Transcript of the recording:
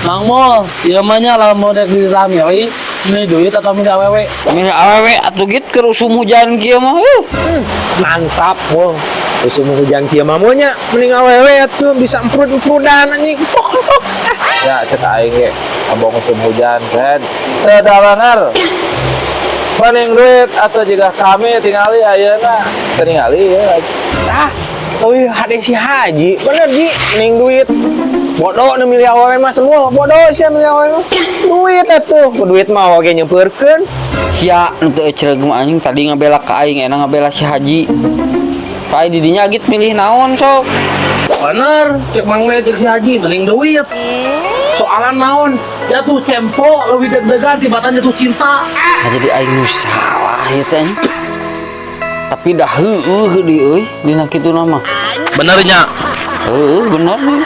Mang Mul, ieu mah nya lamun rek ditamili, milih duit atau milih awewe? Milih awewe atuh, Git, keur usum hujan kieu mah. Mantap, Mul. Usum hujan kieu mah nya mending awewe atuh, bisa emprut-emprudan anjing. Empok empok. Ya, cek aing ge ngomong musim hujan kan. Teu dalangar. Mending duit atau jika kami tingali ayeuna tingali ya. Ah, oh iya, hade si Haji. Bener, Ji, mending duit. Bodoh nu milih awewe mah semua, bodoh sih milih awewe mah. Duit atuh, ku duit mah oge nyeupeurkeun. Sia nu teu ecreg mah, anjing, tadi ngabela ka aing, enak ngabela si Haji. Pai didinya, Git, milih naon sok? Bener, cek Mang Le, cek si Haji, mending duit. Soalan naon? Jatuh tempo lebih deg-degan tibatan jatuh cinta. Nah, jadi aing nu salah ya teh, anjing. Tapi dah heueuh deui euy dina kitu mah. Bener nya. Heueuh, bener nih.